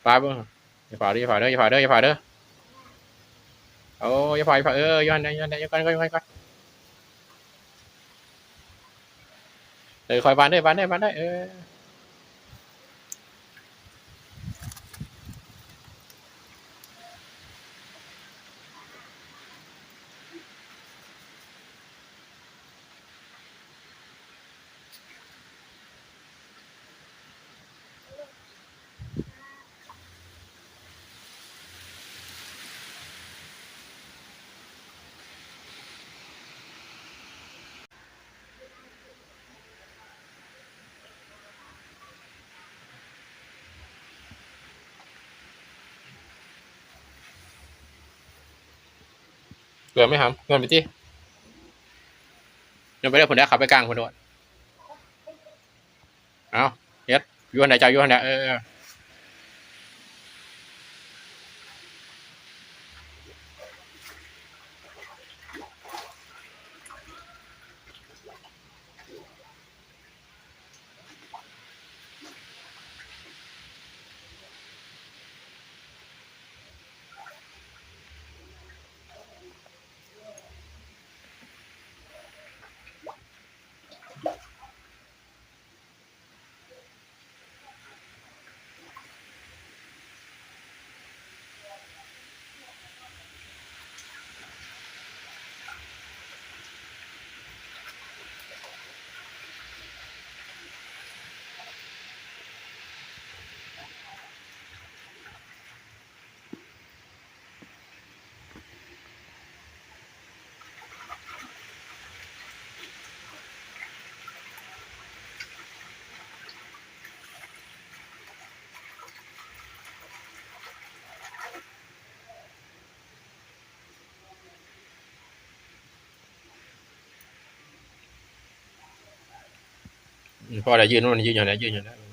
ປາເບິ່ງ ຢ່າຟ້າວເດີ ຢ່າຟ້າວເດີ ຢ່າຟ້າວເດີ ຢ່າຟ້າວເດີ ໂອ້ ຢ່າຟ້າວ ຢ່າຟ້າວ ເອີ ຢູ່ຫັ້ນແຫຼະ ຢູ່ຫັ້ນແຫຼະ ຢູ່ກ່ອນ ກ່ອນ ກ່ອນ ກ່ອນ ເອີ ຄ່ອຍບານເດີ ບານເດີ ບານເດີ ເອີ. ເກືອບໄໝຫຳ ໂຍນໄປຕິ ໂຍນໄປເດີ ພຸ້ນເດີ ເຂົ້າໄປກາງພຸ້ນໂລດ ເອົາ ເຮັດ ຢູ່ຫັ້ນແຫຼະ ເຈົ້າຢູ່ຫັ້ນແຫຼະ ເອີ. ພໍແລ້ວ ຢືນ ມັນຢືນຢູ່ຫັ້ນແຫຼະ ຢືນຢູ່ຫັ້ນແຫຼະ.